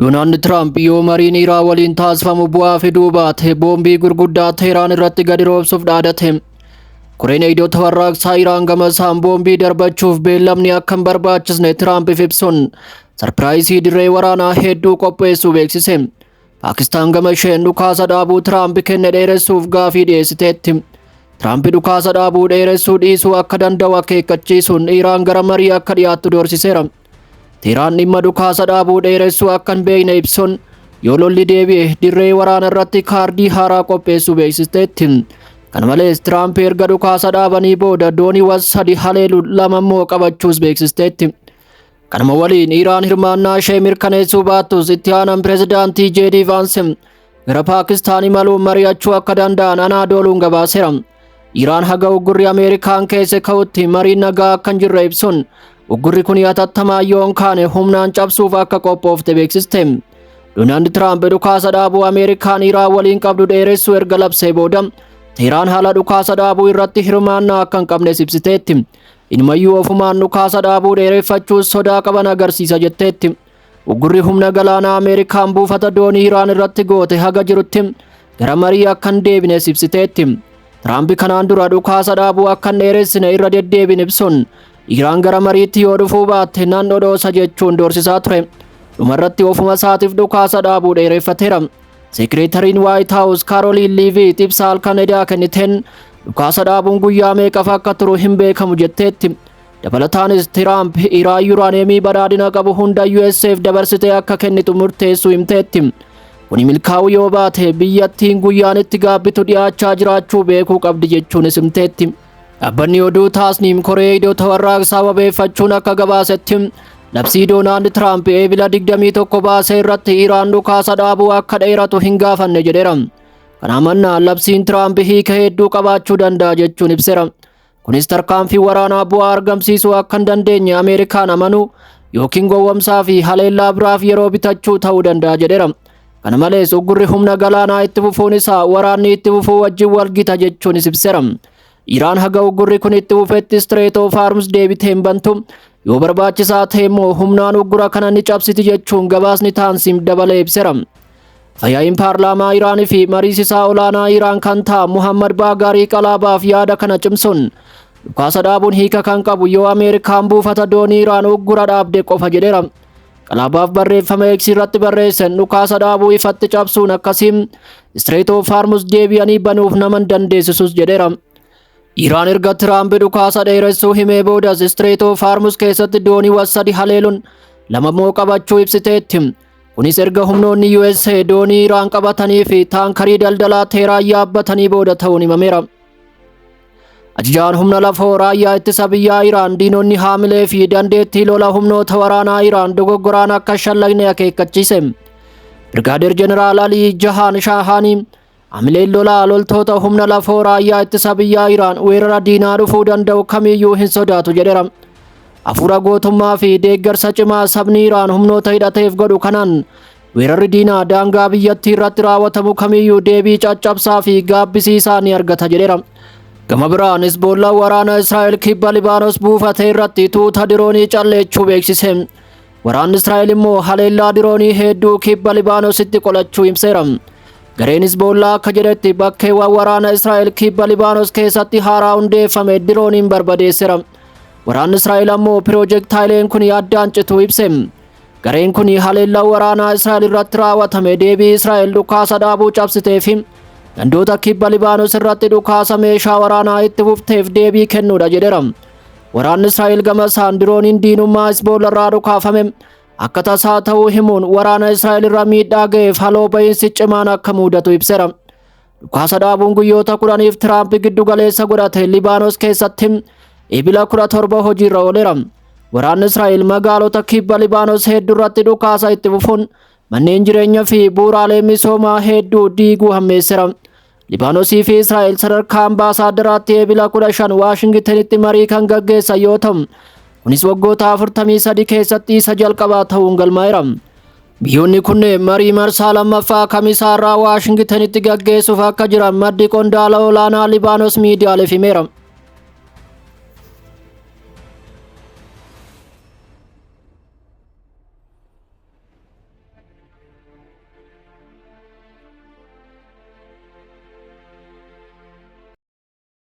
Doonaald Tiraamp yoo mariin Iraan waliin taasifamu bu'aa fiduu baate boombii gurguddaa Teheraan irratti gadi roobsuuf dhaadate. Koreen eegdota warraaqsaa Iraan gama isaan boombii darbachuuf beellamni akka hin barbaachisne Tiraampiif ibsuun sarpiraayisii dirree waraanaa hedduu qopheessuu beeksise. Paakistaan gama isheen dhukaasa dhaabuu Tiraamp kenne dheeressuuf gaafii dhiyeessiteetti. Tiraamp dhukaasa dhaabuu dheeressuu dhiisuu akka danda'u akeekkachiisuun Iraan gara marii akka dhiyaattu doorsiseera. Teheraan dhimma dhukaasa dhaabuu dheeressuu akka hin beekne ibsuun yoo lolli deebi'e dirree waraana irratti kaardii haaraa qopheessuu beeksisteetti. Kana malees Tiraamp erga dhukaasa dhaabanii booda dooniiwwan sadi haleelu lama immoo qabachuus beeksisteetti. Kanuma waliin Iraan hirmaannaa ishee mirkaneessuu baattus itti aanan pirezidaantii JD Vance gara Paakistaan imaluun mari'achuu akka danda'an Anaadooluun gabaaseera. Iraan haga uggurri Ameerikaan keessa ka'utti mariin nagaa akka hin jirre ibsuun uggurri kun hatattamaan yoo hin kaane humnaan cabsuuf akka qophoofte beeksiste. Doonaald Tiraamp dhukaasa dhaabuu Ameerikaan Iraan waliin qabdu dheeressuu erga labsee booda Teheraan haala dhukaasa dhaabuu irratti hirmaannaa akka hin qabnes ibsiteetti. Inumayyuu ofumaan dhukaasa dhaabuu dheereffachuus sodaa qaban agarsiisa jetteetti. Uggurri humna galaanaa Ameerikaan buufata doonii Iraan irratti goote haga jirutti gara marii akka hin deebines ibsiteetti. Tiraamp kanaan dura dhukaasa dhaabuu akka hin dheeressine irra deddeebiin ibsuun Iraan gara mariitti yoo dhufuu baatte nan dhodhoosa jechuun doorsisaa ture. Dhumarratti ofuma isaatiif dhukaasa dhaabuu dheereffateera. Sekireetariin Waayit Haawus Kaaroliin Liiviit ibsa halkan edaa kenniteen dhukaasa dhaabuun guyyaa meeqaf akka turu hin beekamu jetteetti. Dabalataanis Tiraamp Iraan yuraaneemii badhaadhina qabu hunda USAf dabarsitee akka kennitu murteessuu himteetti. Kuni milkaa'uu yoo baate biyyattiin guyyaan itti gaabbitu dhiyaachaa jiraachuu beekuu qabdi jechuunis himteetti. Dhaabbanni oduu Taasniim Koree eegdota warraaqsaa wabeeffachuun akka gabaasetti labsii Doonaald Tiraamp Eebila 21 baasee irratti Iraan dhukaasa dhaabuu akka dheeratu hin gaafanne jedheera. Kana mannaa labsiin Tiraamp hiika hedduu qabaachuu danda'a jechuun ibseera. Kunis tarkaanfii waraanaa bu'aa argamsiisuu akka hin dandeenye Ameerikaan amanuu yookiin gowwomsaa fi haleellaa biraaf yeroo bitachuu ta'uu danda'a jedheera. Kana malees uggurri humna galaanaa itti fufuun isaa waraanni itti fufuu wajjin walgita jechuunis ibseera. Iraan haga uggurri kun itti fufetti Strait of Hormuz deebitee hin bantu. Yoo barbaachisaa ta'e immoo humnaan uggura kana ni cabsiti jechuun gabaasni Taansiim dabalee ibseera. Fayyaa'iin paarlaamaa Iraanii fi mariisisaa olaanaa Iraan kan ta'an Muhammad Baagaarii Qalaabaaf yaada kana cimsuun dhukaasa dhaabuun hiika kan qabu yoo Ameerikaan buufata doonii Iraan uggura dhaabde qofa jedheera. Qalaabaaf barreeffama X irratti barreessan dhukaasa dhaabuu ifatti cabsuun akkasiin Strait of Hormuz deebi'anii banuuf nama hin dandeessisus jedheera. Iraan erga Tiraamp dhukaasa dheeressuu himee boodas Strait of Hormuz keessatti dooniiwwan sadi haleeluun lama immoo qabachuu ibsiteetti. Kunis erga humnoonni USA doonii Iraan qabatanii fi taankarii daldalaa Teheraan yaabbatanii booda ta'uun himameera. Ajajaan humna lafoo raayyaa ittisa biyyaa Iraan diinonni haamilee fi dandeettii lola humnoota waraanaa Iraan dogoggoraan akka shallagne akeekkachiise. Birgaadeer Jeneraal Alii Jahaan Shaahaanii hamileen lolaa loltoota humna lafoo raayyaa ittisa biyyaa Iraan weerara diinaa dhufuu danda'u kamiyyuu hin sodaatu jedheera. Hafuura gootummaa fi deeggarsa cimaa sabni Iraan humnoota hidhateef godhu kanaan weerarri diinaa daangaa biyyattii irratti raawwatamu kamiyyuu deebii caccabsaa fi gaabbisiisaa ni argata jedheera. Gama biraan Hizboollaan waraana Israa'el kibba Libaanos buufate irratti tuuta diroonii calleechuu beeksise. Waraanni Israa'el immoo haleellaa diroonii hedduu kibba Libaanositti qolachuu ibseera. Gareen Hizboollaa akka jedhetti bakkeewwan waraana Israa'el kibba Libaanos keessatti haaraa hundeeffame dirooniin barbadeesseera. Waraanni Israa'el ammoo piroojektaayileen kun addaan cituu ibse. Gareen kun haleellaa waraanaa Israa'el irratti raawwatame deebii Israa'el dhukaasa dhaabuu cabsitee fi gandoota kibba Libaanos irratti dhukaasa meeshaa waraanaa itti fufteef deebii kennuudha jedheera. Waraanni Israa'el gama isaan dirooniin diinummaa Hizboollaa irraa dhukaafame akka tasaa ta'uu himuun waraana Israa'el irra miidhaa ga'eef haloo ba'iinsi cimaan akka mudatu ibseera. Dhukaasa dhaabuun guyyoota 10f Tiraamp giddu galeessa godhate Libaanos keessatti Ebila 17 hojiirra ooleera. Waraanni Israa'el magaalota kibba Libaanos hedduu irratti dhukaasa itti fufuun manneen jireenyaa fi bu'uuraalee misoomaa hedduu diiguu hammeesseera. Libaanosii fi Israa'el sadarkaa ambaasaaddaraatti Ebila 15 Waashingitenitti marii kan gaggeessan yoo ta'u, kunis waggoota 43 keessatti isa jalqabaa ta'uun galmaa'eera. Biyyoonni kunneen marii marsaa lammaffaa Kamisaarraa Waashingitenitti gaggeessuuf akka jiran maddi qondaala olaanaa Libaanos miidiyaaleef himeera.